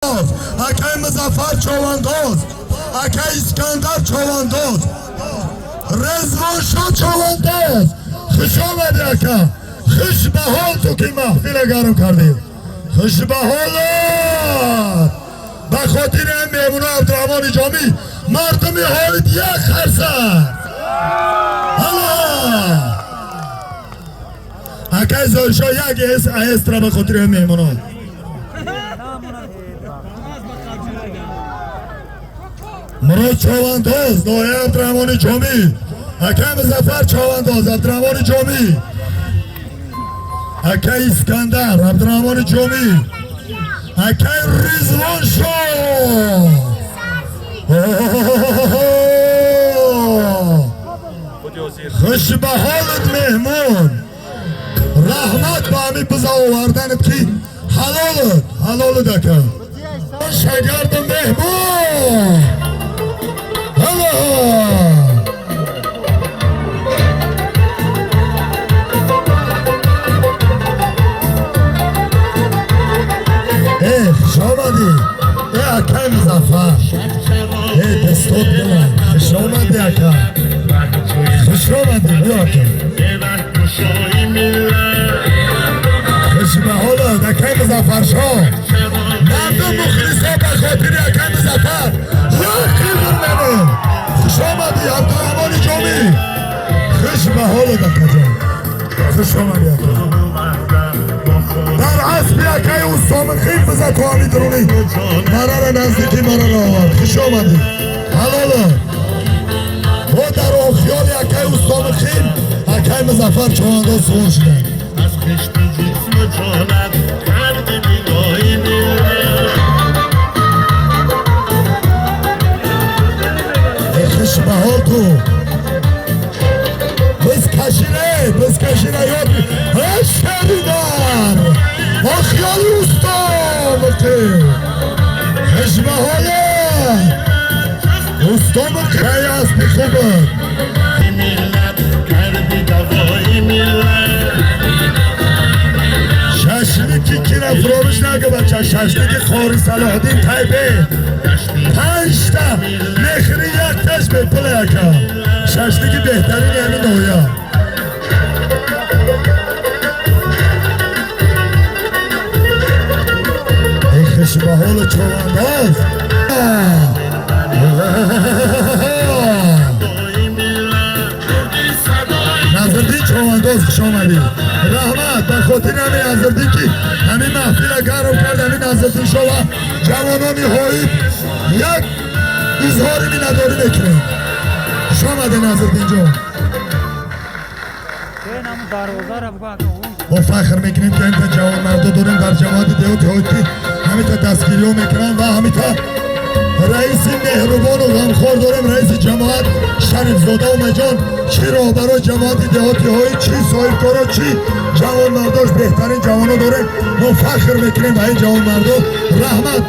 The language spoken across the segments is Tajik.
Акай Музаффар Човандоз, акай Искандар Човандоз, Резвоншо Човандоз, хуш омадӣ, ака. Хуш ба ҳол ту, ки маҳфила гарм кардӣ. Хуш ба ҳолат. Ба хотири ҳам меҳмону Абдураҳмони Ҷомӣ, мардуми Ҳоид, як харса. Ҳала! Акай Зоҳиршо, як аэстра ба хотири ҳам меҳмонон. Мурод Човандоз, ноҳияи Абдураҳмони Ҷомӣ, акай Музаффар Човандоз, Абдураҳмони Ҷомӣ, акай Искандар, Абдураҳмони Ҷомӣ, акай Ризвоншо. Хуш ба ҳолат, меҳмон. Раҳмат ба ҳамин биза оварданат, ки ҳалолат, ҳалолат, ака. Шагарду меҳмон. Ҳало! Э, хуш омадӣ. Э, акай Музаффар. Э, дастот билан. Хуш омадӣ, ака. Хуш омадӣ, биё, ака. Хуш ба ҳолат, акай Музаффаршо. Мардум, мухлисо, ба хотири акай Музаффар як қибр мемон. Хуш омадӣ, Абдураҳмони Ҷомӣ. Хуш ба ҳолат, акаҷон. Хуш омадӣ, ака. Дар аспи акаи Усомихим биза ту ҳами дуруни марара наздики марара овард. Хуш омадӣ. Ҳалолат. Бо дар охиёли акаи Усомихим акаи Музаффар Човандоз сувор шуданд. Аз хишти ҷисму ҷонат карди бинои миллат. Э, хуш ба ҳол ту. Биз кашире, биз кашире ёд. Э, шеридар. Охиёли Устомихим. Хуш ба ҳолат. Устомихим аспи хубат. Миллат карди давои миллат. Шашлики кира фуромӯш нака, бача. Шашлики Қори Салоҳиддин Тайбе. Панҷта мехӯри, якташ бепул, ака. Шашлики беҳтарини ҳамин ноҳия. Эй, хуш ба ҳолу човандоз. Садои миллат бурди садои. Назриддин Човандоз, хуш омадӣ. Раҳмат ба хотири ҳамин Назриддин, ки ҳамин маҳфила гарм кард. Ҳамин Назриддин шо ва ҷавонони Ҳоид як изҳори миннатдорӣ мекунем. Хуш омадӣ, Назриддинҷон. Мо фахр мекунем, ки ҳамита ҷавонмардо дорем дар ҷамоати деҳоти Ҳоид, ки ҳамита дастгириҳо мекунанд, ва ҳамита раиси меҳрубону ғамхор дорем, раиси ҷамоат Шарифзода Умаҷон. Чӣ роҳбаро ҷамоати деҳоти Ҳоид, чӣ соҳибкоро, чӣ ҷавонмардош, беҳтарин ҷавоно дорем. Мо фахр мекунем ба ин ҷавонмардо. Раҳмат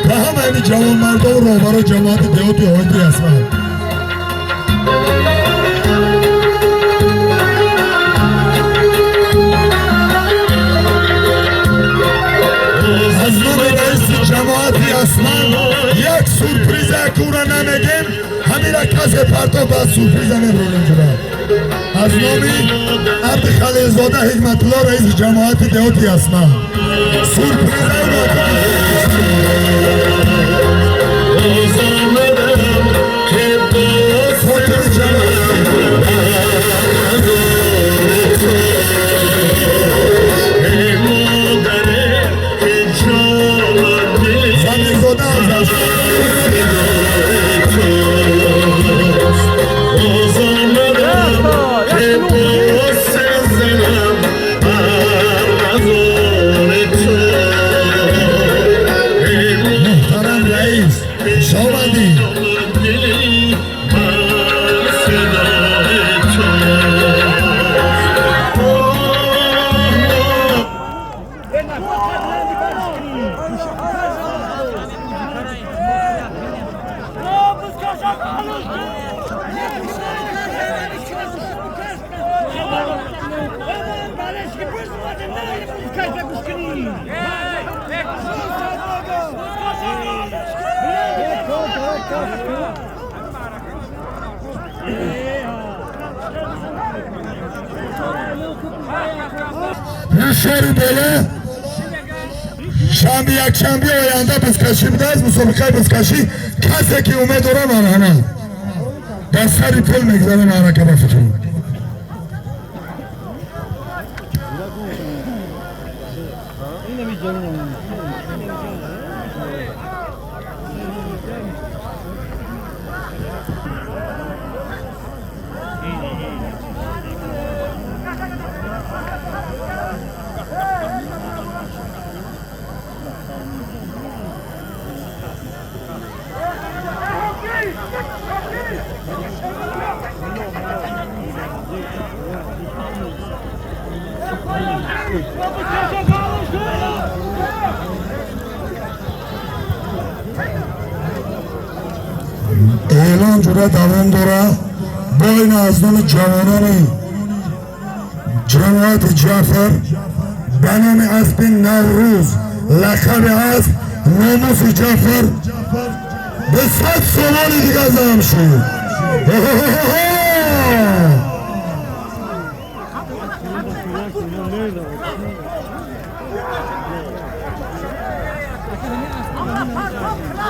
ба ҳама ҳамин ҷавонмардову роҳбаро ҷамоати деҳоти Ҳоиди Ясман. Аз номи раиси ҷамоати Ясман як сюрприза кура намегем, ҳамира касе парто, ба сюрприза мебурем ҷура. Аз номи Абдихалилзода Ҳикматулло, раиси ҷамоати деҳоти Ясман, сюрпризаи Боз омадам, ки боз хотири ҷамоат. Эй модаре, ки ҷону дил Замирзода Афзал. Боз омадам, ки боз занам армазони ту. Эй Ҳушёри боло. Шанбе, якшанбе оянда бузкашӣ будааст, мусобиқаи бузкашӣ. Касе ки умед дора, марҳамат, дар сари пул мегзара маърака. Ба фикрам, эълон ҷура давом дора. Бо ин аз номи ҷавонони ҷамоати Ҷафар ба номи аспи Наврӯз, лақаби асп Номуси Ҷафар, ба 100 сомони дига зам шуд.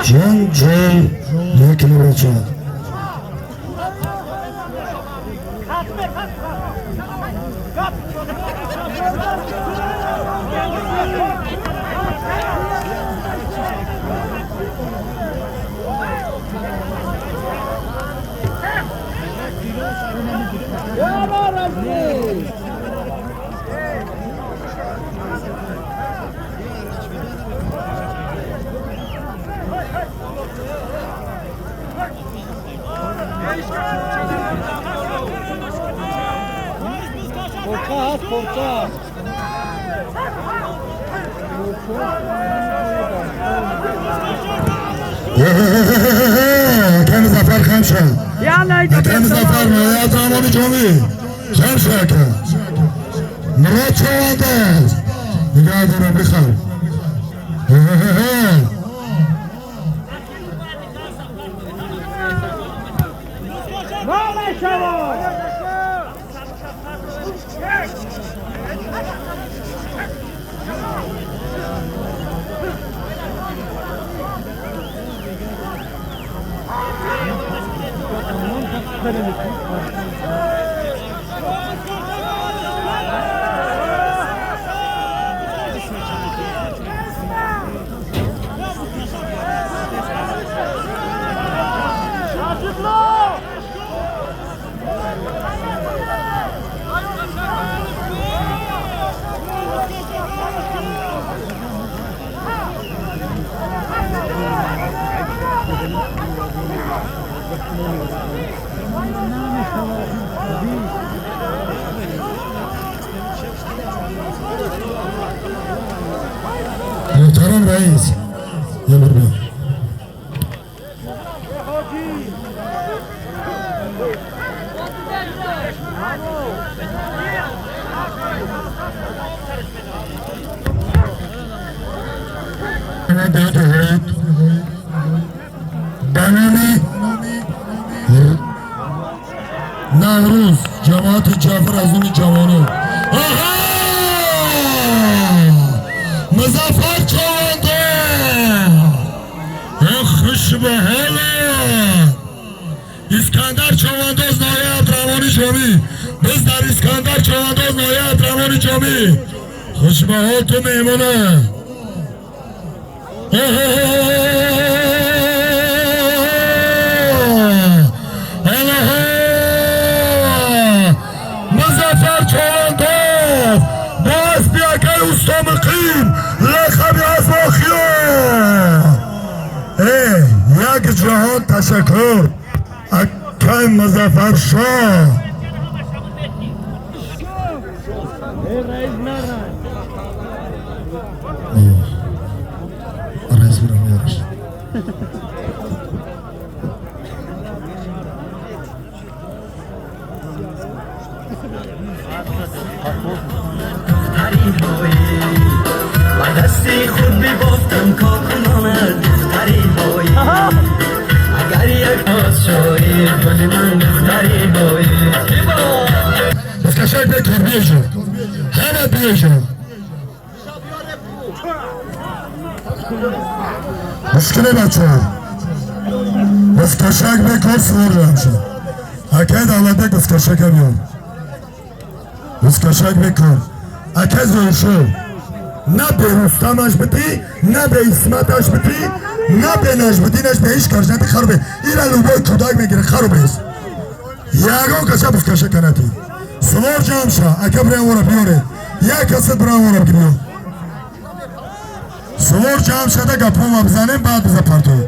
Ҷон ҷон мекунӣ, бача. Порча ҳаст, порча. Акай Музаффар, хам шав. Акай Музаффар, Абдураҳмони Ҷомӣ, хам шав. Ака Мурод Човандоз, нигаҳ дорам, бихар. Муҳтарам раис, я бир биё. Ба номи Наврӯз, ҷамоати Ҷафар, аз номи ҷавонон. Аҳа, Музаффар Човандоз, хуш ба ҳолат! Искандар Човандоз, ноҳияи Абдураҳмони Ҷомӣ. Биз дар Искандар Човандоз, ноҳияи Абдураҳмони Ҷомӣ. Хуш ба ҳол ту, меҳмона. Аллоҳ, Музаффар Човандоз бо аспи акай Усто Муқим, лақаби асп Охиё. Э, як ҷаҳон ташаккур, акай Музаффаршоҳ. Раис нара. Раис бирам яраш. Ба дасти худ бибофтам кокулона духтари ҳои. Мушкиле бачаҳо. Бузкашак бекор сувор ҷамъ шуд. Акай Давлатбек бузкашака биёр. Бузкашак бекор. Акай Зоҳиршоҳ. На бе Рустамаш битӣ, на бе Исматаш битӣ, на бе Наҷмуддинаш бе ҳеҷ каш нати харубе. Ира любой кӯдак мегира харубес. Ягон каша бузкашака натӣ. Сувор ҷамъ ша. Ака бирам биёре. Як касат бирам вора биё. Сувор ҷамъ шада гапҳома бизанем, баъд биза партоем.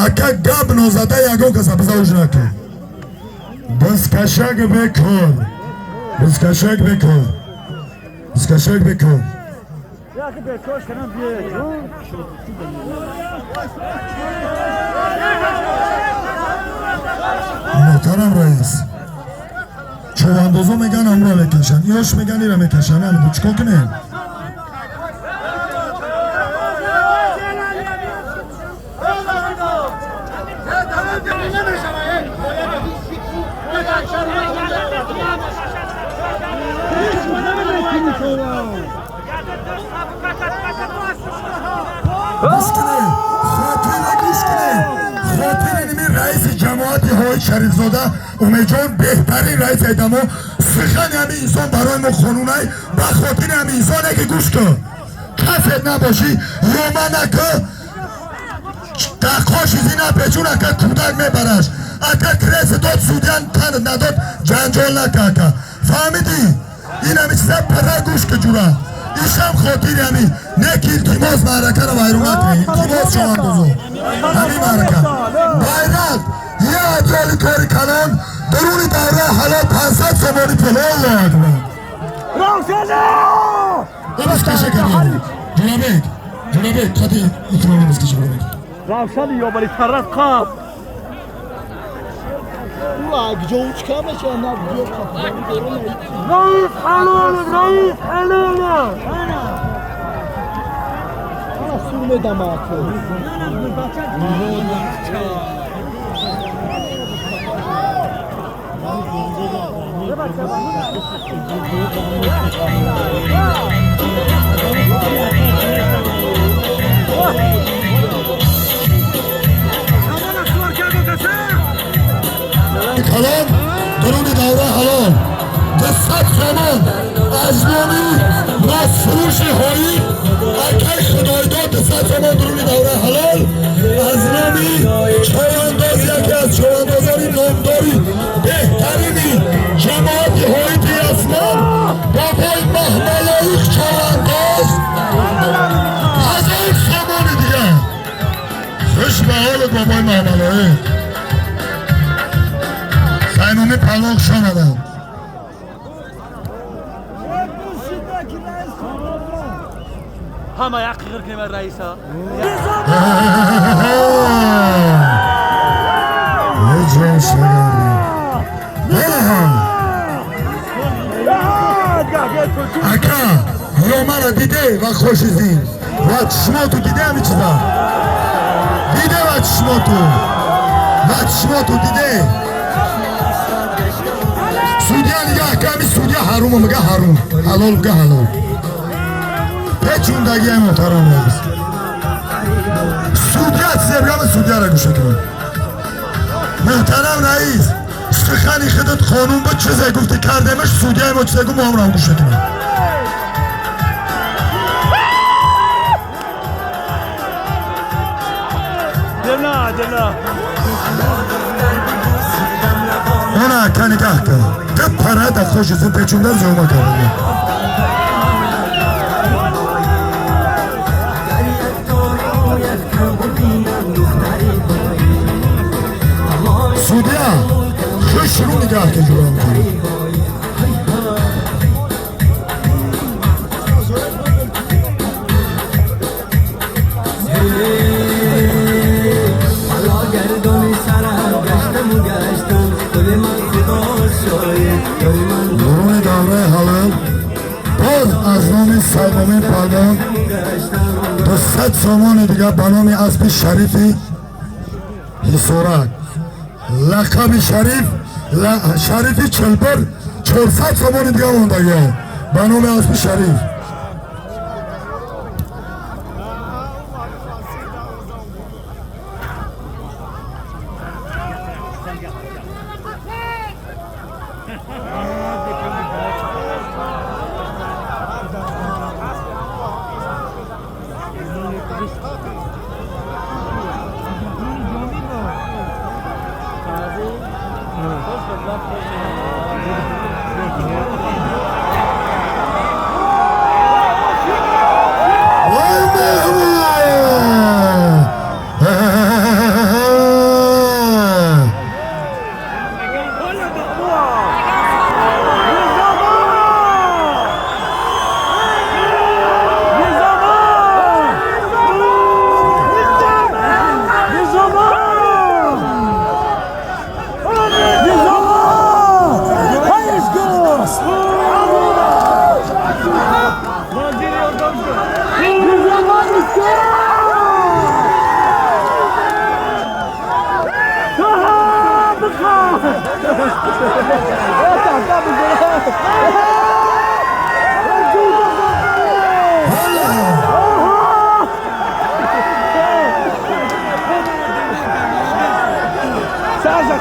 Ака гап нозада ягон каса биза уж накун. Бузкашак бекор. Бузкашак бекор. Бузкашак бекор. Яки бекош канам биё. Муҳтарам раис. Човандозо меган амро мекашанд. Ёш меган ира мекашанд. Намедонам чикор кунем? Гӯш кунед, хотира гӯш кунед. Хотири ними раиси ҷамоати ҳои Шарифзода Умедҷон беҳтарин раис айдамо. Сухани ҳамин инсон барои мо қонунай. Ба хотири ҳамин инсоне ки гӯш кун. Кафет набошӣ, ёма накӯ. Даққоши зина печун ака кӯдак мебараш. Ака креси дод судян тан надод ҷанҷол нака ака. Фаҳмидӣ? Ин ҳами чиза пара гӯш ки ҷура. Ишам хотири ҳамин. Не ки илтимос маъракаро вайрон накунед. Илтимос шавандозо. Ҳамин маърака. Байрақ я аҷоли кори калон дуруни давра ҳалол 500 сомони пул. Аллоҳу акбар. Равшана! Бузкаша кардем. Ҷурабек, Ҷурабек, қади икроми бузкаша кардем. Равшани ёбали тарат қаб. Раис ҳалол, раис ҳалол. Калон дуруни давра ҳалол 200 сомон аз номи ростфурӯши ҳоӣ акай Худойдод 200 сомон дуруни давра ҳалол аз номи чойандоз яке аз чойандозони номдори беҳтарини ҷамоати ҳоити Ясман бобои Маҳмалоиқ чойандоз 1000 сомони дигар. Хуш ба ҳолат бобои Маҳмалоиқ. Сайноми палон хуш омаданд. Ҳама як қиғир кунем раиса. Ака, ё мара диде ва хошизин ва чишмоту диде ҳами чиза. Диде ва чишмоту. Ва чишмоту диде. Судья нигоҳ ками судья ҳарум мега ҳарум. Ҳалол мега ҳалол. Печундагиай муҳтарам раис. Судья чизе бигам судьяра гӯша кунам. Муҳтарам раис, сухани худат қонун буд чизе гуфти кардемаш судьяи мо чизе гуфт мо ҳамро гӯша кунем. Дела, дела. Она ака нигоҳ кун. Ду пара дар хоши зин печунда зиёма карда. Судья, хуш рӯ нигоҳ кун ҷурам кун. Дуруни давраи ҳалол боз аз номи Сайномин Палвон 200 сомони дигар ба номи аспи Шарифи Ҳисорак. Лақаби Шариф Шарифи Чилбир 400 сомони дигар мондагиа ба номи аспи Шариф.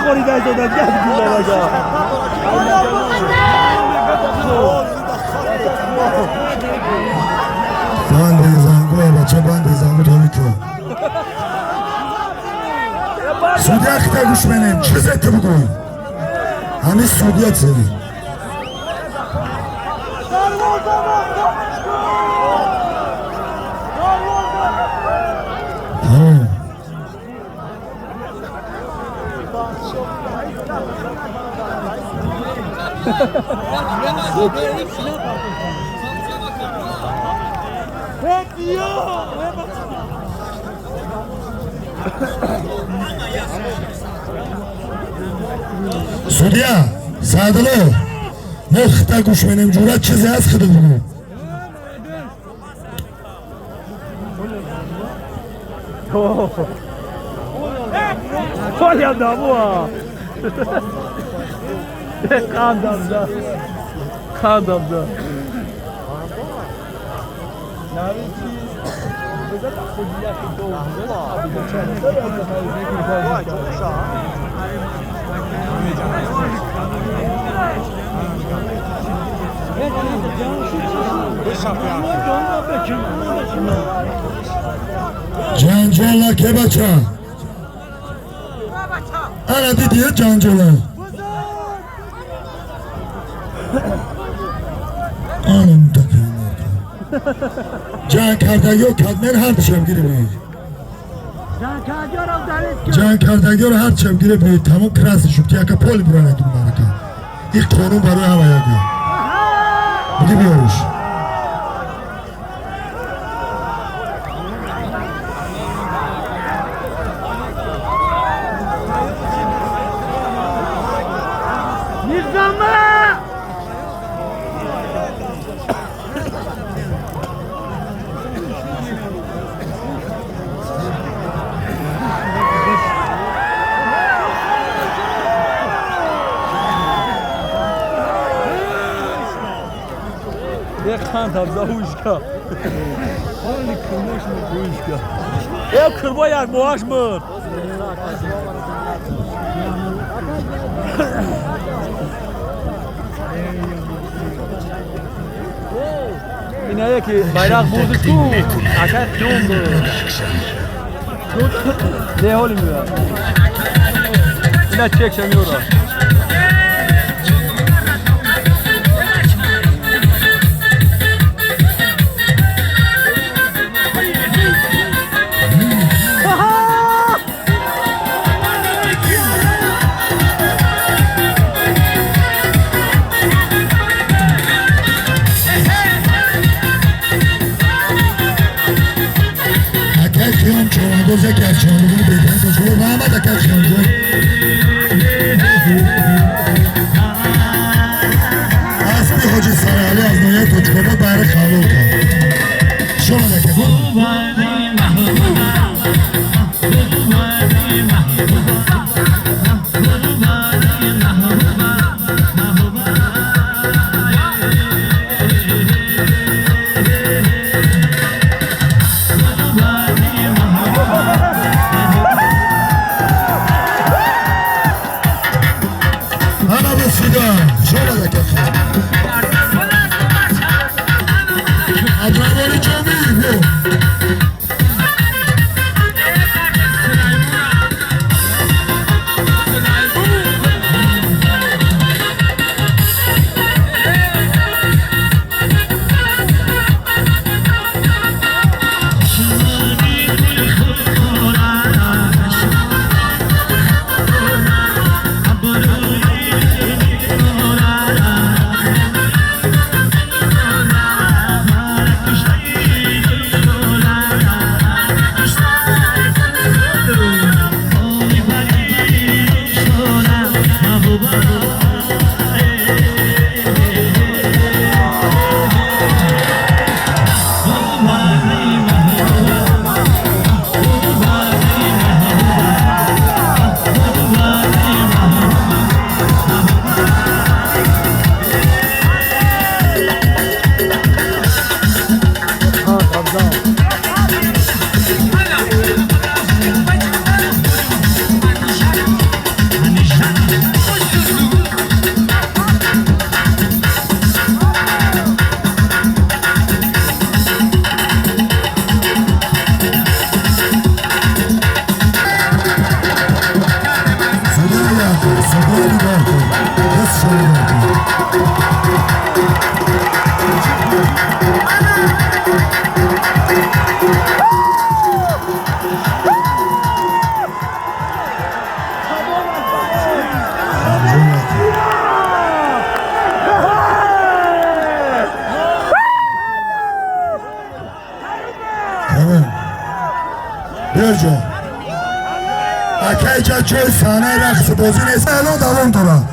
Хорида зода гап гулага. Банди зангу бача банди зангу толико. Судья хита гӯш менем, чизе ту бугӯй. Ҳамин судья цели. Судья, Садло, мо хита гӯш менем, ҷура чизе ҳаст хита бугӯ. Olha da boa. Қандамда. Қандамда. Ҷанҷола ке бача? Ана дидӣ ҷанҷола? Анам ҷанг кардагиё кадмен ҳардушам гириб. Ҷанг кардагиёро ҳардушам гириб, тамом краси шуд, яка поли буранадум марака. Ин қонун барои ҳама яка. Буди биёриш. Қандамда ҳушка. Ҳушка. Э кирбо як моҳаш мурд. Ина яки байрақ бурди ку. Ака қиём буд. Не ҳоли меояд. Ина чекша меорад. Чорандоз яке аз чорандозони беҳтарин тоҷикон раҳмат акай Хиёмҷон. Аспи ҳоҷи Саралӣ аз ноҳияи Тоҷикобод байрақ ҳалол кард. Шомад акай. Абдурахмони Ҷомӣ. Далерҷон, ака, иҷа ҷои саҳнаи рақси бозӣ нест. Эълон давом дорад.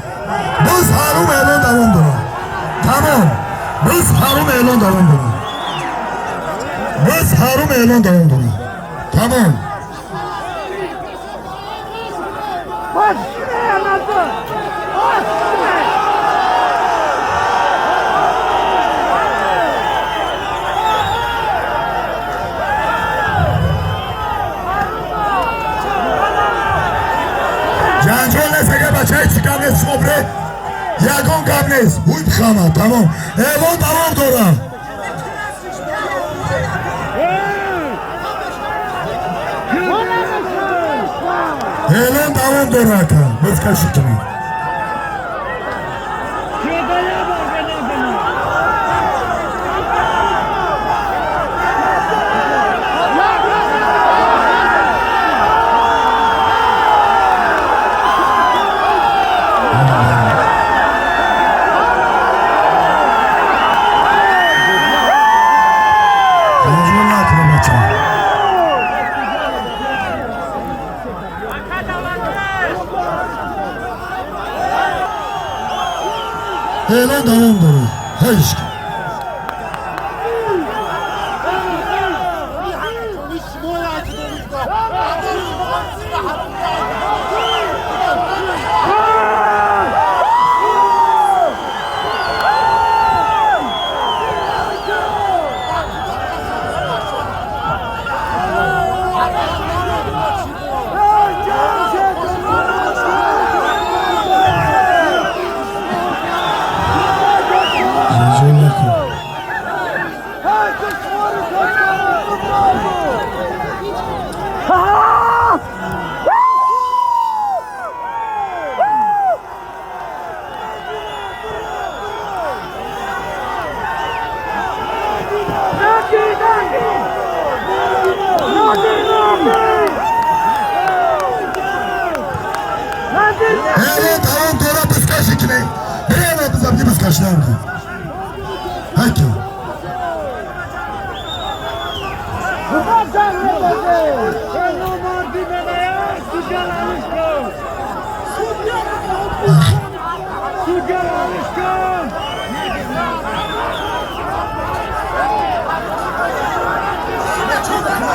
Боз ҳарум эълон давом дорад. Тамом. Боз ҳарум эълон давом дорад. Боз ҳарум эълон давом дорад. Тамом. Ҷанҷол нест, агар бачаи чӣ гап нест, шумо бире, ягон гап нест. Ҳуй бихама, тамом. Эълон давом дорад. Эълон давом дорад, ака. Бизкашӣ кунед. Ҷанҷол накунед, бача. Эълон давом дорад. Ҳеҷ. Ҷанҷол накун. Эълон давом дорад, бизкашӣ кунед. Бирема, бизабги бизкашӣ намки. Ҳаки.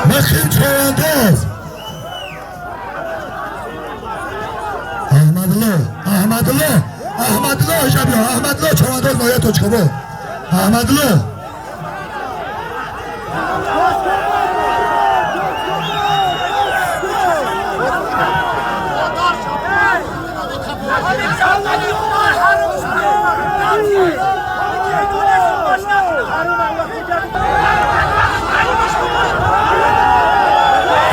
Махим чавандоз. Аҳмадло, Аҳмадло, Аҳмадло, ижа биё, Аҳмадло чавандоз ноҳия Точкобод. Аҳмадло.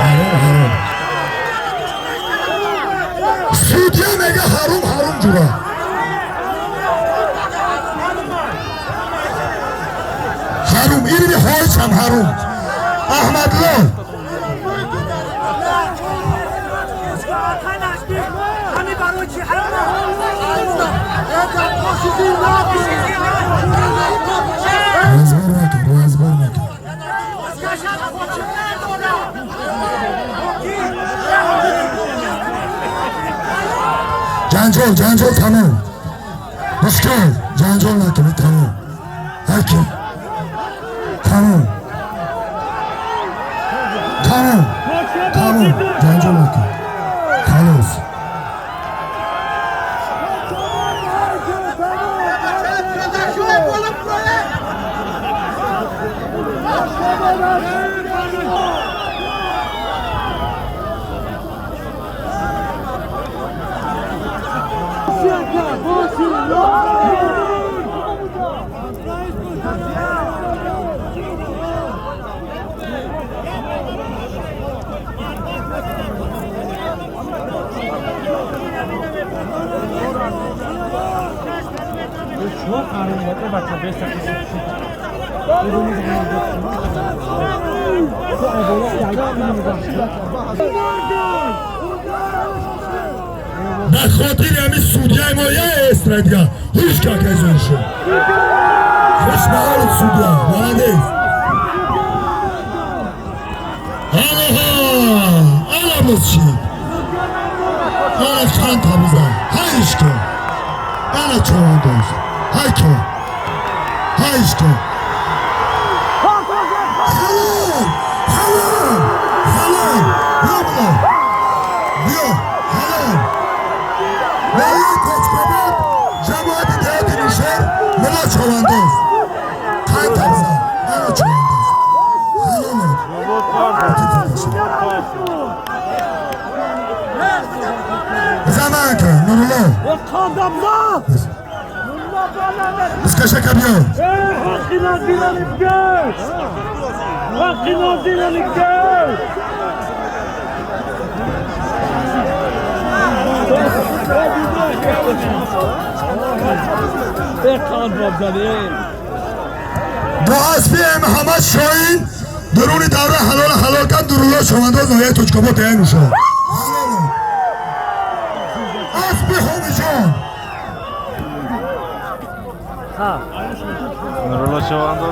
Ҳаром, ҳаром. Судья мега ҳаром, ҳаром ҷура. Ҳаром, ини ҳоҷам ҳаром. Аҳмадло. Разбор накун, разбор накун. Ҷанҷол, ҷанҷол тамом. Мушкил, ҷанҷол накунед, тамом. Ҳаким. Тамом. Тамом. Тамом. Ҷанҷол накун. Халос. Ба хотири ҳамин судьяи мо я эстра дига ҳуш какайзон шуд. Хуш ба ҳолат, судья, молодец. Аллоҳо. Плюс шид. Ана чанд та бизан. Ҳайш ку. Ана човандоз. Ҳай ку. Ҳайш ку. Ҳалол! Ҳалол! Ҳалол! Биё була. Биё. Ҳалол. Ноҳияи Тоҷикобод, ҷамоати деҳоти Нушер, мулло човандоз. Қанд та бизан. Ана човандоз. Ҳалол. Заманка, Нурулло. Бизкашака биё. Бо аспи Муҳаммад Шоҳин дуруни давра ҳалол ҳалол кард Нурулло човандоз, ноҳияи Тоҷикобод, деҳаи Нушер. Аспи Ҳомиҷон.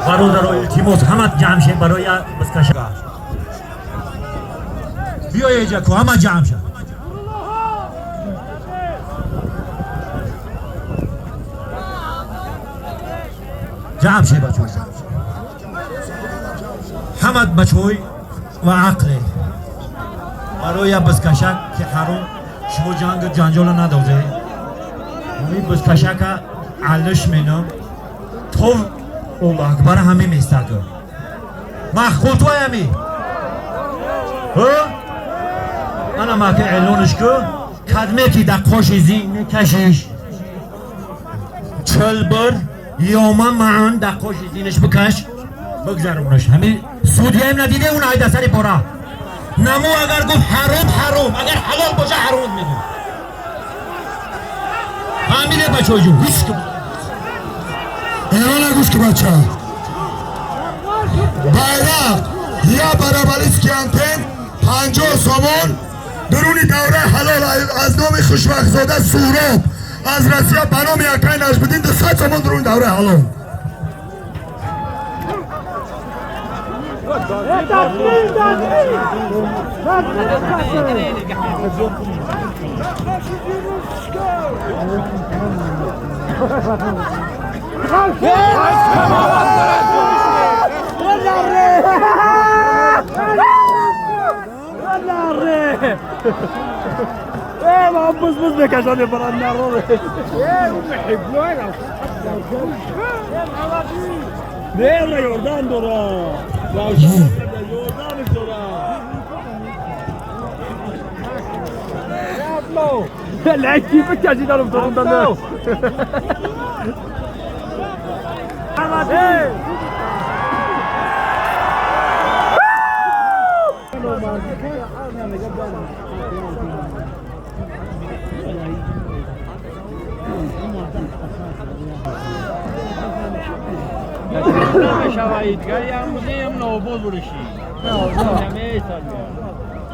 Бародаро, илтимос, ҳама ҷамъ шем барои бизкаша. Биё еҷа ку, ҳама ҷамъ ша. Ҷамъ ше, бачаҳо. Ҳама бачаҳои ва ақле. Барои бизкашак ки ҳаром шумо ҷангу ҷанҷола надозе. Ҳамин бизкашака алиш менам. То Аллоҳ акбар ҳамин местак. Маъқул ту ҳами? Ҳа? Ана мака эълонш ку, кадме ки дар қоши зин мекашиш. 40 бор ёма маан дар қоши зинаш бикаш, бигзаронаш. Ҳамин судияем надиде он айда сари пора. Намо агар гуфт ҳаром ҳаром, агар ҳалол боша ҳаром мегӯ. Ҳамине бачаҳо ҷун, ҳеч ки Эълона гӯш ку, бача. Байрақ я параболический антен 50 сомон дуруни давраи ҳалол аз номи Хушвақтзода Суҳроб аз Россия ба номи акай Наҷмиддин 200 сомон дуруни давраи ҳалол.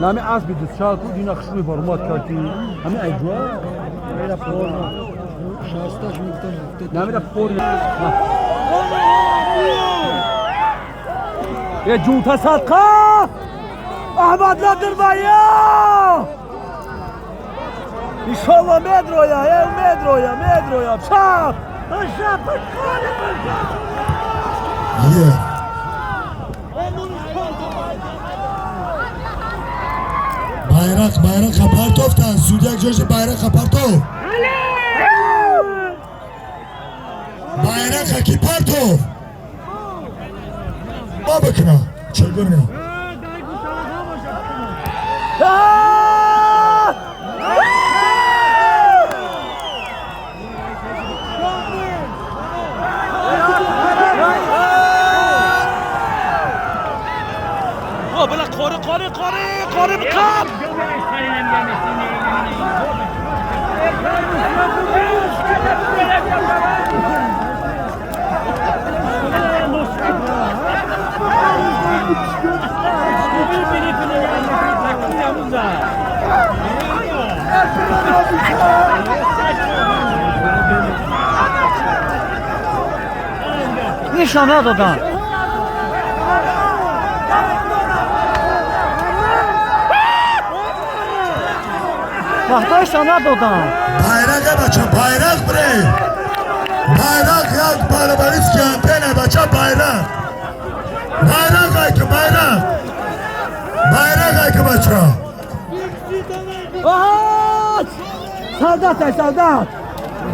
نمی اسبی دوست شاد بود اینا خشوی برمات کردی همین اجوا نمیره پور نمیره پور یه جوتا صدقه احمد نادر بایا انشالله مدرویا ای مدرویا مدرویا شاب شاب یه байрақ байрақа партофтан, судья ҷоша байрақа партоф. Байрақа ки партоф? Ма бикуна чегуна? قاری قاری قاری قاری بکن. Нишона доданд. Вақташа надодам. Байрақа бача, байрақ бре. Байрақ як барабарицкий антенна, бача, байрақ. Байрақ айка, байрақ. Байрақ айка, бача. Аҳа! Солдат ай, солдат.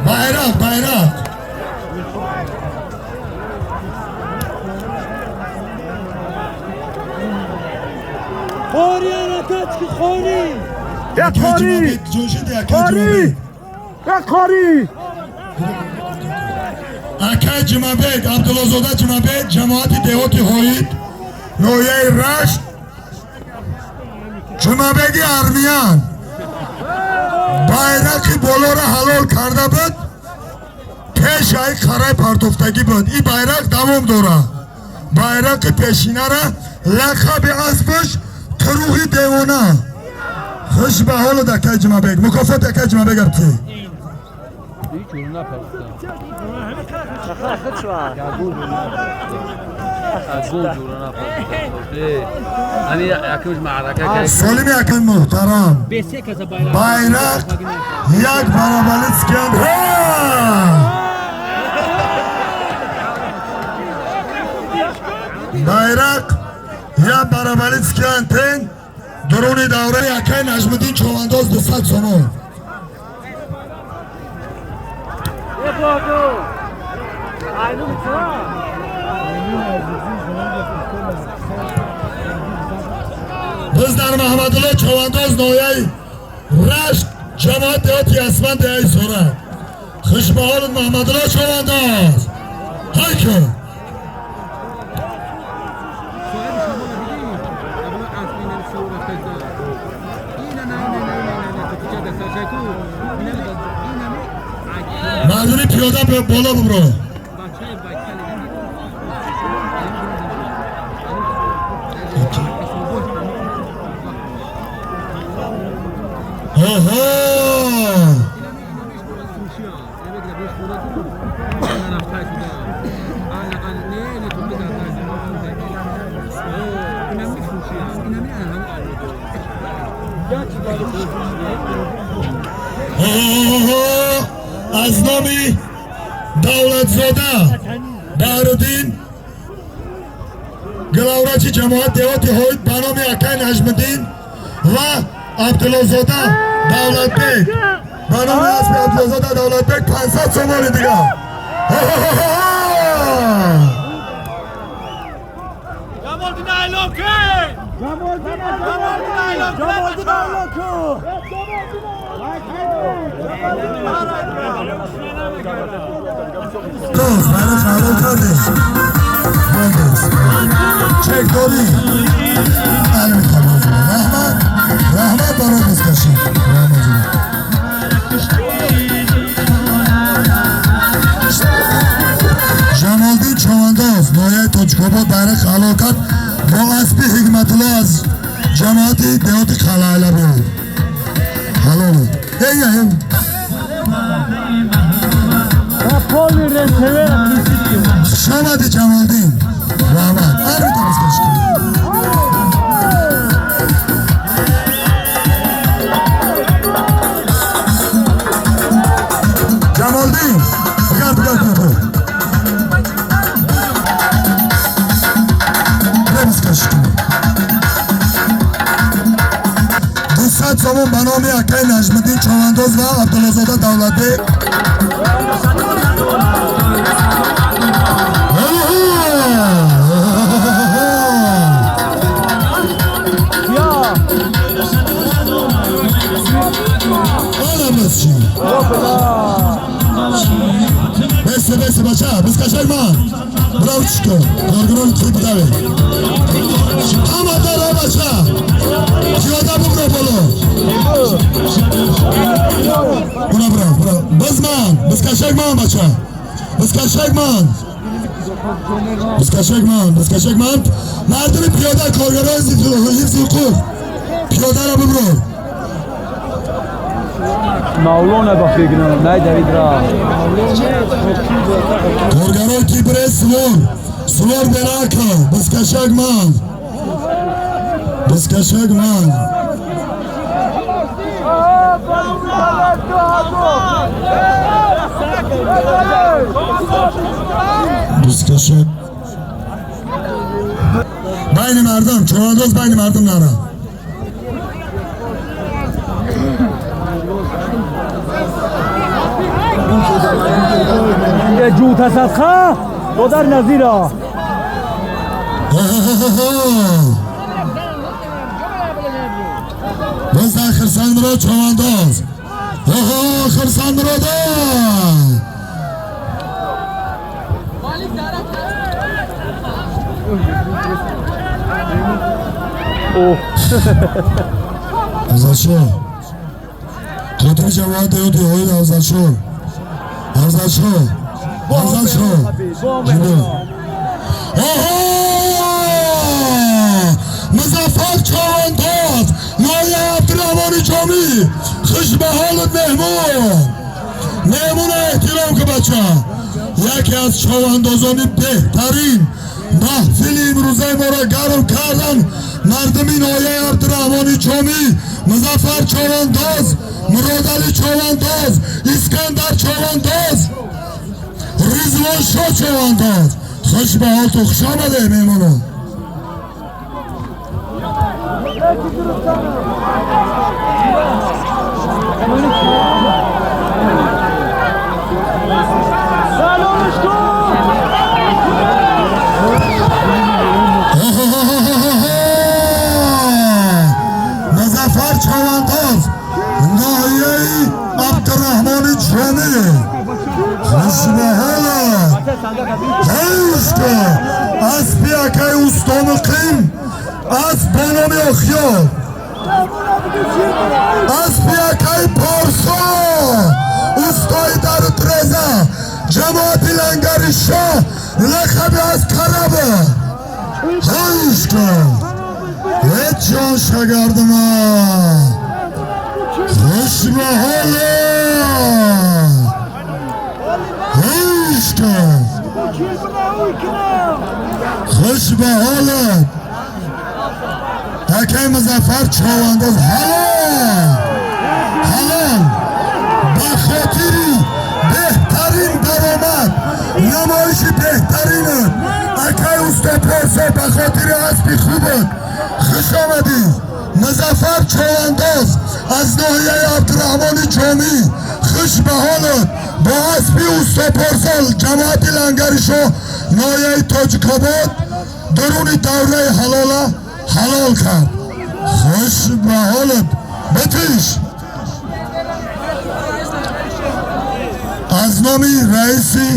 Байрақ, байрақ. Хори ҳаракат ки хори. Як хори. Хори. Як хори. Акай Ҷумабек, Абдуллозода Ҷумабек, ҷамоати деҳоти Ҳоид, ноҳияи Рашт, Ҷумабеги армиян байрақи болоро ҳалол карда буд, пеш ай қарай партофтагӣ буд. Ин байрақ давом дорад. Байрақи пешинара лақаби аспаш Туруғи девона. Хуш ба ҳолат, акай Ҷумабек. Мукофот акай Ҷумабек абти. Солими акай муҳтарам, байрақ як барабарицкий байрақ як барабарицкий антен дуруни давраи акай Наҷмиддин Човандоз 200 сомон. Biz дар Маҳмадулло Човандоз ноҳияи Рашт, ҷамоат деҳоти Ясман, деҳаи Сора. Хуш ба ҳолат, Маҳмадулло Човандоз. Ҳайко. Мардуми пиёда боло бубро. Оҳо! Оҳо! Аз номи Давлатзода Баҳруддин, главврачи ҷамоат деҳоти Ҳоид, ба номи акай Наҷмиддин ва Абдуллозода Давлатбек, ба номи аспи Абдуллозода Давлатбек 500 сомони дигар. Ҷамолдин айлоки! Ҷамолдин айлоки! Доз, байрақ ҳалол кардем. Чек дорӣ? Раҳмат, раҳмат барои бузкашӣ. Ҷамолдин Човандоз, ноҳияи Тоҷикобод, байрақ ҳалол кард бо аспи Ҳикматулло аз ҷамоати деҳоти Қалъалабод. Ҳалол. Эй, эй. Хуш омадӣ, Ҷамолдин. Раҳмат. Ҳар бузкашӣ кунед. Ҷамолдин, бигар, бигар, бигар. Бузкашӣ кунед. 200 сомон ба номи акай Наҷмиддин Човандоз ва Абдуллозода Давлатбек. Бесе, бесе, бача, бузкашак ман. Браво чико, коргунони хуб будаве. Ҳама дора, бача. Пиёда бубро боло. Бура, бура, бура. Бизман, бузкашак ман, бача. Бузкашак ман. Бузкашак ман, бузкашак ман. Мардуми пиёда, коргарони ҳифзи ҳуқуқ. Пиёдаро бубро. Мавлона ба фикр най Давид ра. Коргарои ки бире сувор, сувор берака, бузкашак ман. Бузкашак ман. Бузкашак байни мардум, човандоз байни мардум нара. Ҷута садқа додар Назира. Боз дар Хирсандмурод човандоз. Хирсандмурода. Афзалшо. Котиби ҷамоат деҳоти Оид Афзалшо. Афзалшо. Афзалшо. Музаффар Човандоз, ноҳияи Абдурраҳмони Ҷомӣ. Хуш ба ҳолат меҳмон. Меҳмона эҳтиром ки бача. Яке аз човандозони беҳтарин маҳфили имрӯзаи моро гарм кардан мардуми ноҳияи Абдурраҳмони Ҷомӣ, Музаффар Човандоз, Муродалӣ Човандоз, Искандар Човандоз, Ризвоншо Човандоз. Хуш ба ҳолтон, хуш омадед меҳмонон. Музаффар Човандоз, ноҳияи Абдурраҳмони Ҷомӣ. Хуш ба ҳолат. Ҳайшка аспи акаи усто Муқим, асп бо номи Охёр, аспи акаи Порсо, устои дару треза, ҷамоати Лангари Шоҳ, лақаби аз Караба. Ҳайшка ҳеҷ ҷон шагардама. Хуш ба ҳолат. Ҳайшка хуш ба ҳолат. Акаи Музаффар Човандоз ҳалол, ҳалол ба хотири беҳтарин даромад, намоиши беҳтаринат, акаи усто Порсо ба хотири аспи хубат хуш омадӣ. Музаффар Човандоз аз ноҳияи Абдурраҳмони Ҷомӣ, хуш ба ҳолат бо аспи усто Порсо, ҷамоати Лангари Шоҳ, ноҳияи Тоҷикобод, даруни давраи ҳалола ҳалол кард. Хуш ба ҳолат. Битиш аз номи раиси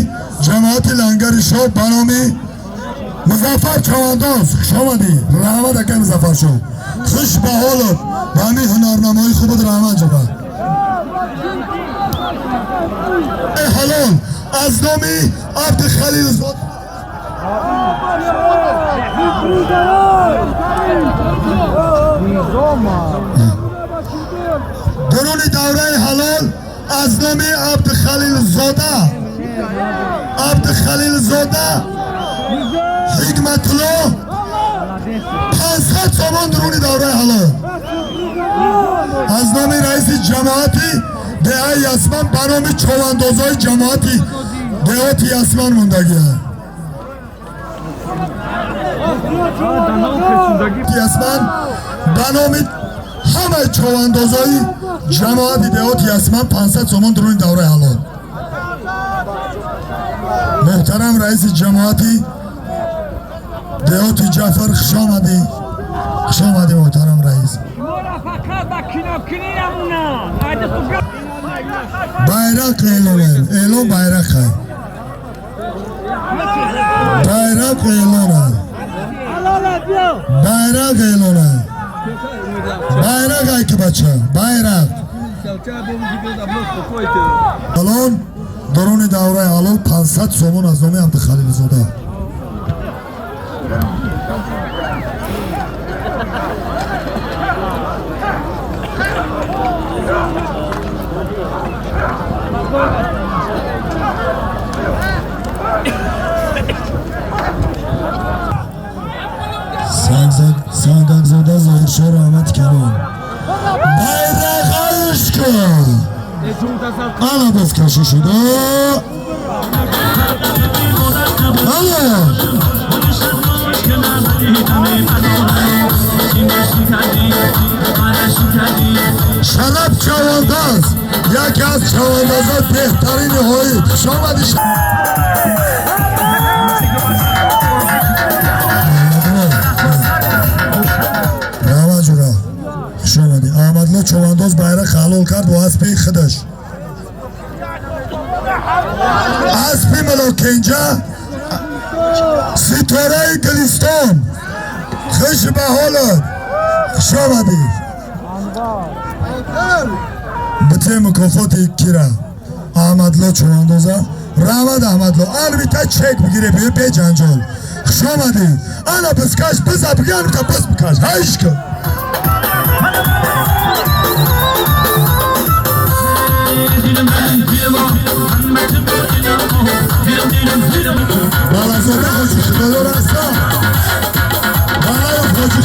ҷамоати Лангари Шоҳ ба номи Музаффар Човандоз хуш омадӣ. Раҳмат акаи Музаффаршоҳ. Хуш ба ҳолат ба ҳамин ҳунарнамоии хубат раҳмат ҷаба. Ҳалол аз номи Абдухалилзод. Даруни давраи ҳалол аз номи Абдухалилзода, Абдухалилзода Ҳикматулло 500 сомон даруни давраи ҳалол. Аз номи раиси ҷамоати деҳаи Ясман ба номи човандозои ҷамоати деҳоти Ясман мондагианд. Ясман ба номи ҳамаи човандозои ҷамоати деҳоти Ясман 500 сомон даруни давраи ҳалол. Муҳтарам раиси ҷамоати деҳоти Ҷаъфар, хуш омадӣ. Хуш омадӣ муҳтарам раис. Байрақ эълонем, эълон байрақ. Байрақ эълонам. Байрақ эълонам. Байрақ айки бача, байрақ. Алон даруни давраи ҳалол 500 сомон аз номи Абдухалилзода. Сангакзода Зоҳиршоҳ раҳмати калон. Байрақ айш кун. Ана бозкашӣ шуда. Алло! Шараб чавандоз, яке аз чавандозои беҳтарини ҳоид. Хуш омадӣ. Раҳмат ҷура, хуш омадӣ. Аҳмадулло чавандоз байрақ ҳалол кард бо аспи худаш. Аспи Мулокенҷа, ситораи Гулистон. Хуш ба ҳолат, хуш омадӣ. Бите мукофоти кира Аҳмадло чувандоза. Раҳмат, Аҳмадло. Албита чек бигире, биё беҷанҷол. Хуш омадӣ. Ана бизкаш, биза бигир, албита биз бикаш. Ҳайш кун. Балазода ҳоҷи Худодор ҳастам. Балаев ҳоҷи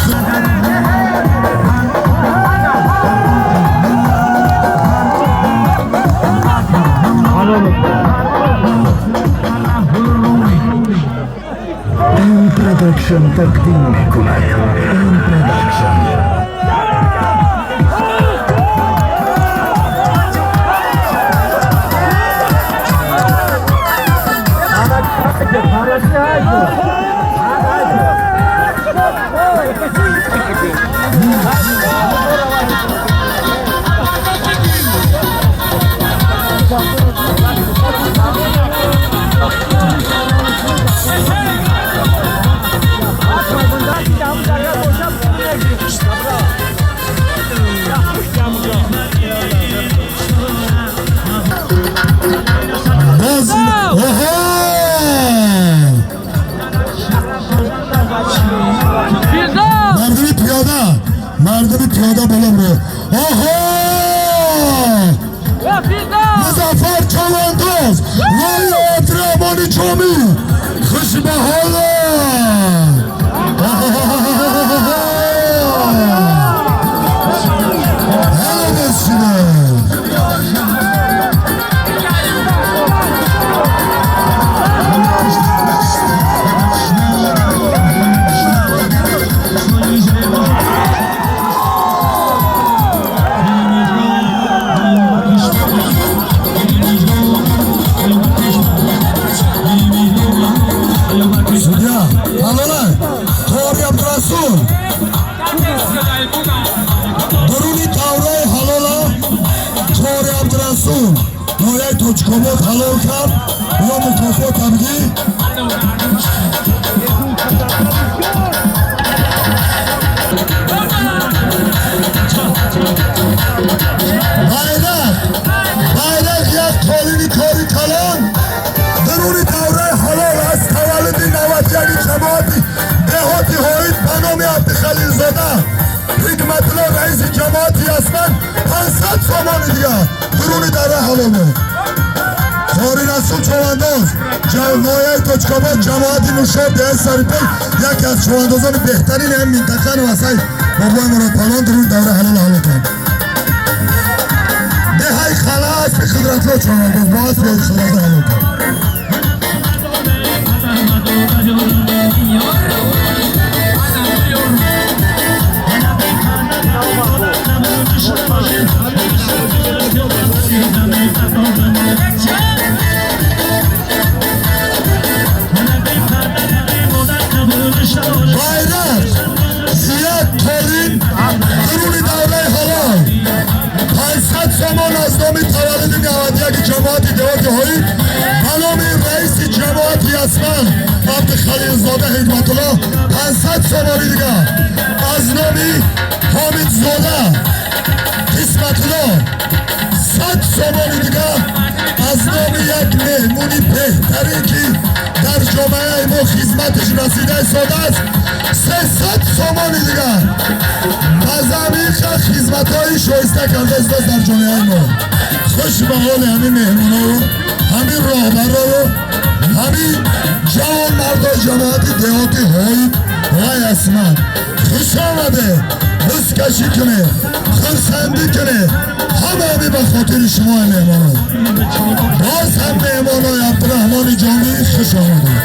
این پروداکشن تقدیم میکند. این پروداکشن. باز اوها مردمی پیاده، مردمی پیاده بالا برو. آها مظفر چوانداز وای عبدالرحمن جامی، خوش به حالت. هلا بسیده. Судья, ҳалола, Қори Абдурасул. Дуруни тавраи ҳалола Қори Абдурасул ноҳияи Тоҷикобод ҳалол кард. Ё мукофот ҳамгӣ. Байрақ, байрақ як қолини кори калон дуруни давраи ҳалол аз таваллуди 91 ҷамоати деҳоти ҳоид ба номи Абдихалилзода Ҳикматулло раиси ҷамоати Ясман 500 сомони дигар дуруни давраи ҳалол буд. Қори Расул човандоз ноҳияи Тоҷикобод ҷамоати Нушоб деҳаи Сарипул яке аз човандозони беҳтарини ҳам минтақа нувасай бобои Муродпалвон дуруни давраи ҳалол ҳалол кард. Деҳаи Хала аспи Қудратло човандоз бо аспи Қудратло ҳалол кард. Байрақ як қолин дуруни давраи ҳалол 500 сомон аз номи таваллуди 91 ҷамоати деҳоти ҳоид ба номи раиси ҷамоати Ясман Абдихалилзода Ҳикматулло 500 сомони дигар аз номи Ҳомидзода Қисматулло 100 сомони дигар аз номи як меҳмони беҳтарин ки дар ҷомеаи мо хизматаш расида истодааст 300 сомони дигар ба замиқа хизматҳои шоиста карда истодааст дар ҷомеаи мо. Хуш ба ҳоли ҳамин меҳмонову ҳамин роҳбарову ҳамин ҷавонмардои ҷамоати деҳоти ҳоид ва Ясман. Хуш омаде, бузкашӣ кунед, хурсандӣ кунед. Ҳама ҳамин به خاطر شما مهمانان. باز هم مهمانای عبدالرحمن جامی خوش آمدید.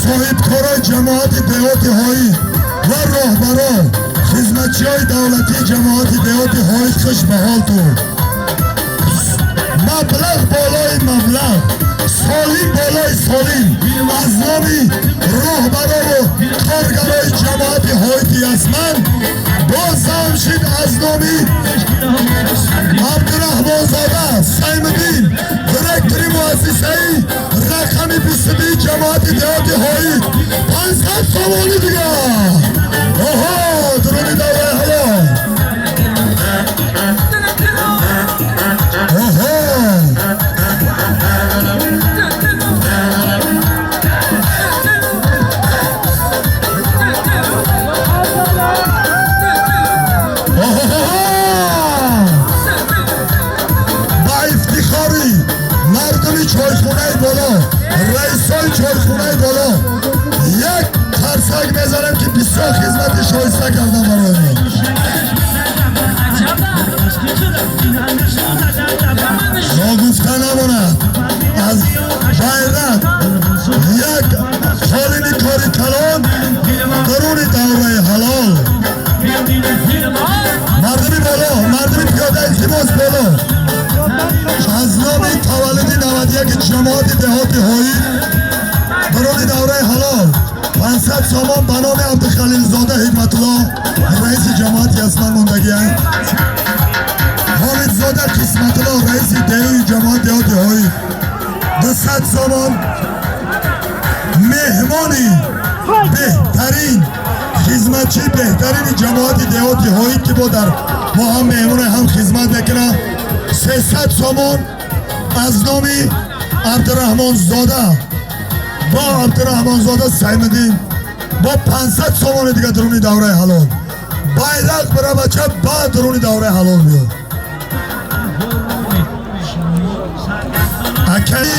Соҳибкорои ҷамоати деҳоти ҳоид ва роҳбарон, хизматчиҳои давлатии ҷамоати деҳоти ҳоид, хуш ба ҳолтон. Маблағ болои маблағ, солим болои солим. Аз номи роҳбарову коргарои ҷамоати ҳоиди Ясман, боз ҳамшид аз номи Абдураҳмонзода Саймиддин, директори муассисаи рақами 22 ҷамоати деҳоти ҳоид, 500 сомонӣ дигар. Оҳо, дуруни давраи ҳалол. Оҳо, ба ифтихори мардуми чойхонаи боло, раисои чойхонаи боло, як қарсак мезанем, ки бисёр хизмати шоиста кардам барои мо. Ногуфта намонад, аз байрақ як холими кори калон даруни давраи ҳалол. Мардуми боло, мардуми пиёда, илтимос боло. Аз номи таваллуди 91 ҷамоати деҳоти ҳоид, даруни давраи ҳалол, 500 сомон ба номи Абдухалилзода Ҳикматулло, раиси ҷамоати Ясман мондагианд. Ҳомидзода Қисматулло, раиси деҳи ҷамоат деҳоти ҳоид, 200 сомон. Меҳмони беҳтарин, хизматчии беҳтарини ҷамоати деҳоти ҳоид, ки бо дар мо ҳам меҳмоне, ҳам хизмат мекунад, 300 сомон аз номи Абдураҳмонзода бо Абдураҳмонзода Саймиддин, бо 500 сомони дига дуруни давраи ҳалол. Байрақ бира бача, баъд дуруни давраи ҳалол биё. Акаи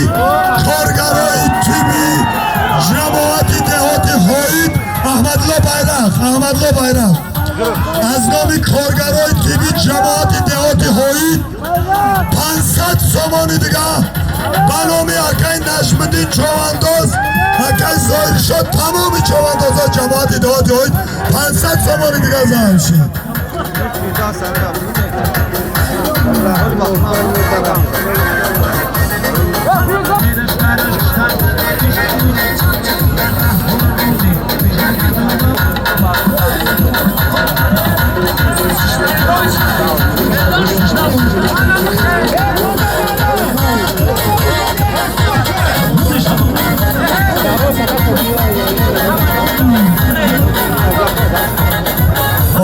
коргарои тими ҷамоати деҳоти ҳоид, Аҳмадулло Байрақ, Аҳмадулло Байрақ, аз номи коргарои тими ҷамоати деҳоти ҳоид 500 сомони дига ба номи акаи Наҷмиддин Човандоз, акаи Зоҳиршод, тамоми човандозо ҷамоати деҳоти ҳоид 500 сомони дига заҳм шид.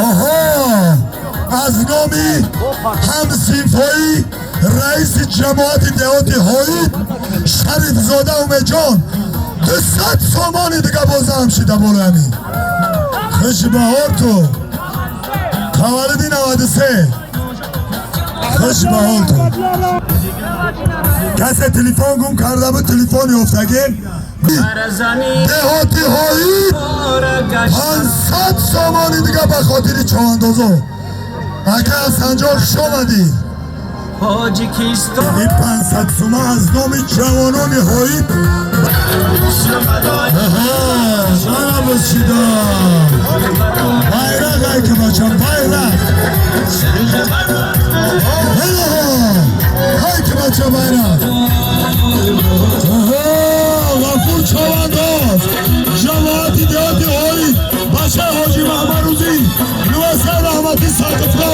Оҳо, аз номи ҳамсинфои раиси ҷамоати деҳоти ҳоид Шарифзода Умедҷон, 200 сомони дига бозаҳам шида болои ҳамин. Хуш ба ҳол ту, таваллуди 93. Хуш ба ҳол ту. Касе телефон гум карда буд, телефон ёфтагӣ. Деҳоти ҳоид 500 сомони дига ба хотири човандозо. Ака Ҳасанҷон, хуш омадӣ. Ин 500 сума аз номи ҷавонони ҳоид. Мана бошида байрақ, айка бача, байрақ. Ҳайка бача, байрақ. Ғафур Чавандоз, ҷамоати деҳоти ҳоид, бачаи Ҳоҷи Маҳмадрӯзӣ, Нувасар Раҳматӣ, Сақифро.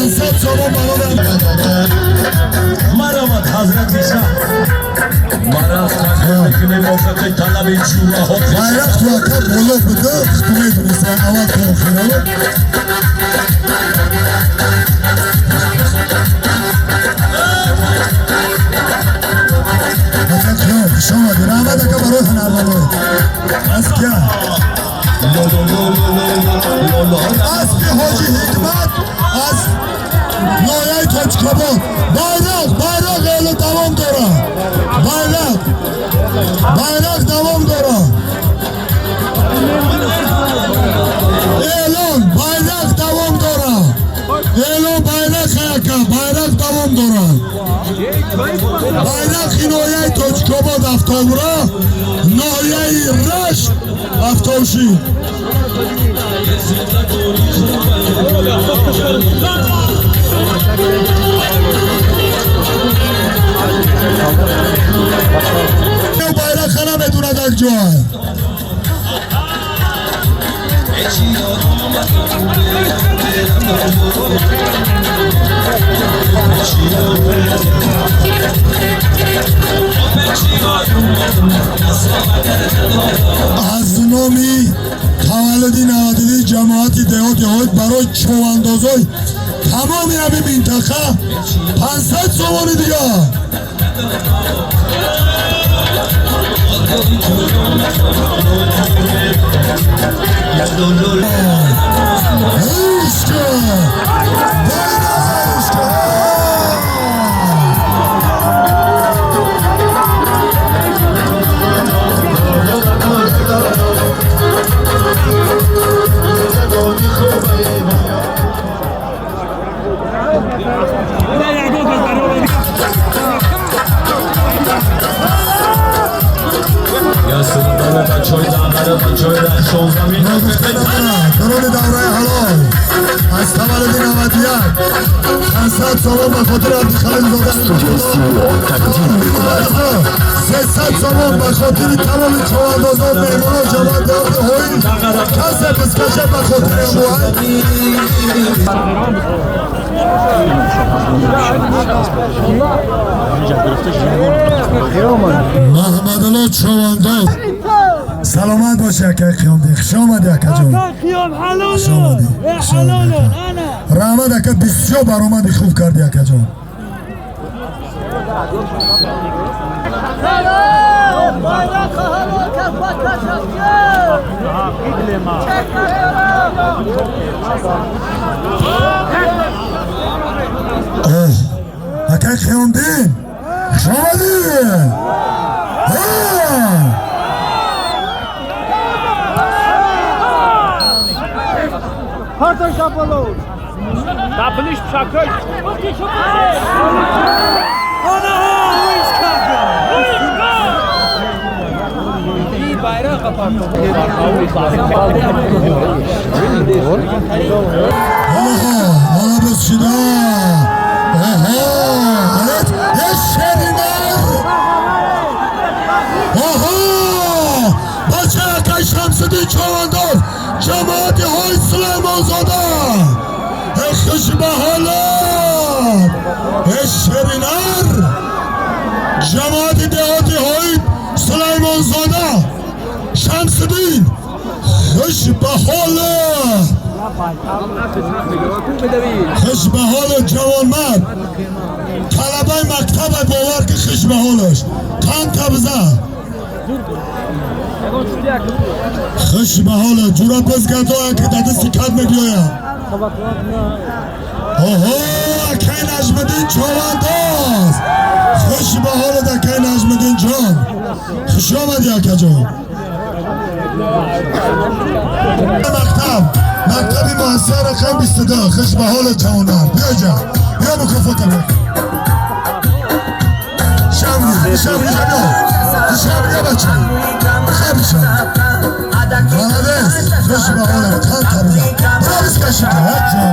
500 сомон барои Марамад ҳазрати шаҳ. Мара мекунем офати талаби чӯраҳо. Байрақ ту ака боло буда, ту медонисти аввал то охиро. Ака қиём, хуш омадӣ. Раҳмат ака барои ҳунарнамоӣ. Аз кия? Аспи ҳоҷи Ҳикмат аз ноҳияи Тоҷикобод. Байрақ, байрақ ҳоло давом дорад. Байрақ, байрақ давом дорад. Эълон, байрақ давом дорад. Эълон, байрақ ака, байрақ давом дорад. Байрақи ноҳияи Тоҷикобод Афтобура, ноҳияи Рашт Афтовшин. Байрақа намедонад як ҷой. Аз номи таваллуди 92 ҷамоати деҳоти Ҳоид барои човандозои тамоми ҳамин минтақа 500 сомони дигар. Ишка! Байрақ ишка! Дарони давраи ҳалол аз таваллуди 91 500 сомон ба хотири Абдухалилзода. Студияи Сиво тақдим мекунад. 300 сомон ба хотири тамоми човандозон, меҳмонон, ҷамоат деҳоти Ҳоил. Касе бискаша ба хотири Абуҳай. Маҳмадулло човандоз, саломат боши акай Қиёмдин. Хуш омадӣ акаҷон. Хуш омадӣ. Хуш омадӣ. Раҳмат ака, бисёр баромади хуб кардӣ акаҷон. Оҳ, акай Қиёмдин, хуш омадӣ. Оҳо, ҳола боз шида. Оҳо, алет, шеринар. Оҳо, бача акай Шамсиддин човандоз, ҷамоати ҳои Сулаймонзода. Эй хуш ба ҳолат, эй шеринар. Ҷамоати деҳоти ҳои Сулаймонзода, Шамсиддин, хуш ба ҳолат. Хуш ба ҳолат ҷавонмард. Талабаи мактаба бовар ки хуш ба ҳолаш. Тан табза. Хуш ба ҳолат ҷура бизгардоя ки дар дасти кад мебиёяд. Оҳо, акай Наҷмиддин човандоз. Хуш ба ҳолат акай Наҷмиддин ҷон. Хуш омадӣ акаҷон. Мактаб, мактаби муассиса рақам 22. Хуш ба ҳолат ҷавонмард. Биё ҷа. Биё мукофота бир. Шамри, шамри, биё. Шамри, бача. Хаб шам. Молодец. Хуш ба ҳолат. Тан табза. Браво скажите. Як ҷон.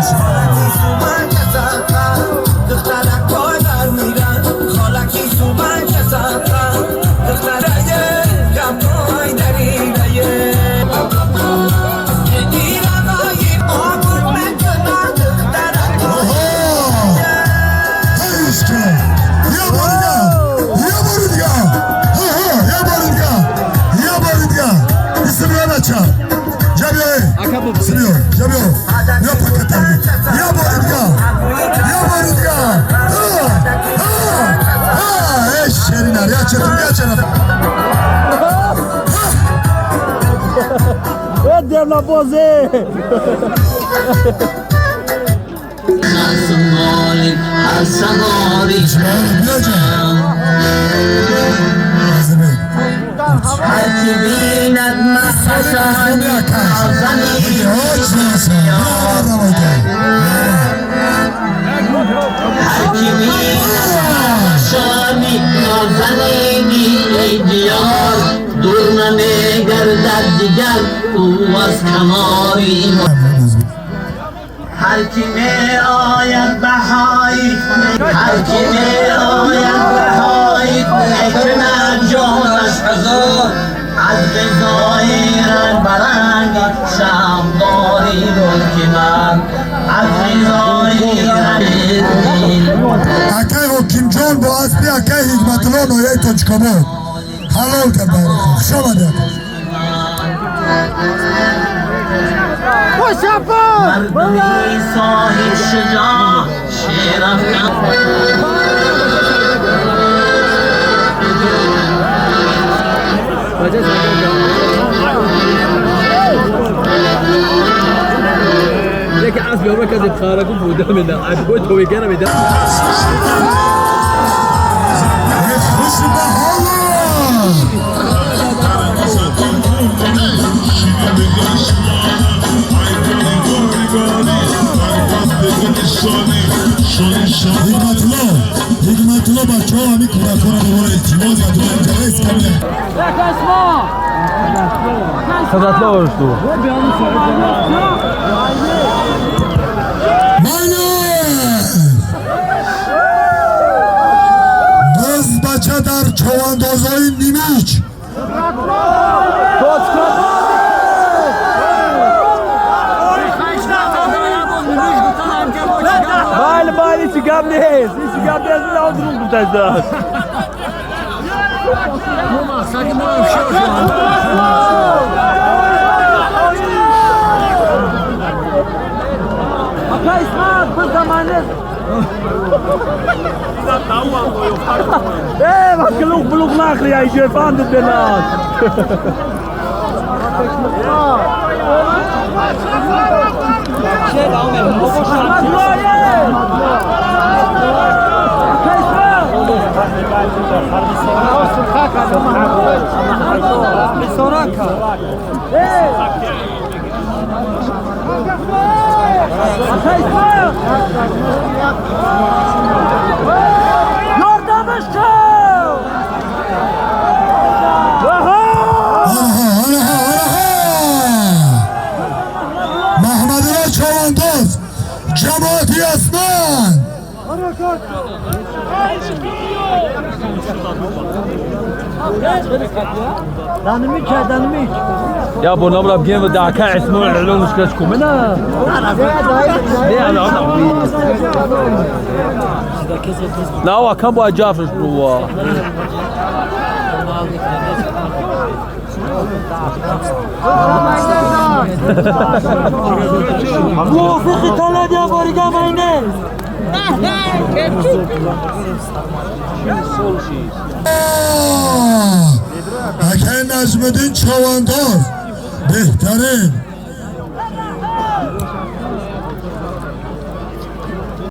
Оҳо! بازه هر کی می آید بهایی هر کی می آید بهایی کند جانش حضور از غذای رنگ برنگ شمداری ملک من از غذای رنگ اکای حکیم جان با اسبی اکای حکمت الله نویه تاجیک‌آباد حلال کرد برای خوش آمدید. مردمی صاحب شجاع شیرم لكن عصبي هو كذب خارجوا بوده من عبوته وجانا من ده. حکمت‌الله بچه ها همین کودکان رو دوباره التماس و دوباره جلس کنه. صدتله اشتو. باز بچه در چواندازهای نیمیچ بله بله هیچی گم نیست هیچی گم نیست من آن دروغ گفت از دست ای وقت لوخ بلوخ نخری ای جفان دید بلاد جماعتی اسمان يا ابو نمره بجيم دعكا عثمان العلوم مشكلتكم انا لا هو كان بو جافر هو موافق طلب یا باریگا ماینه اکه نجمدین چوانداز بهترین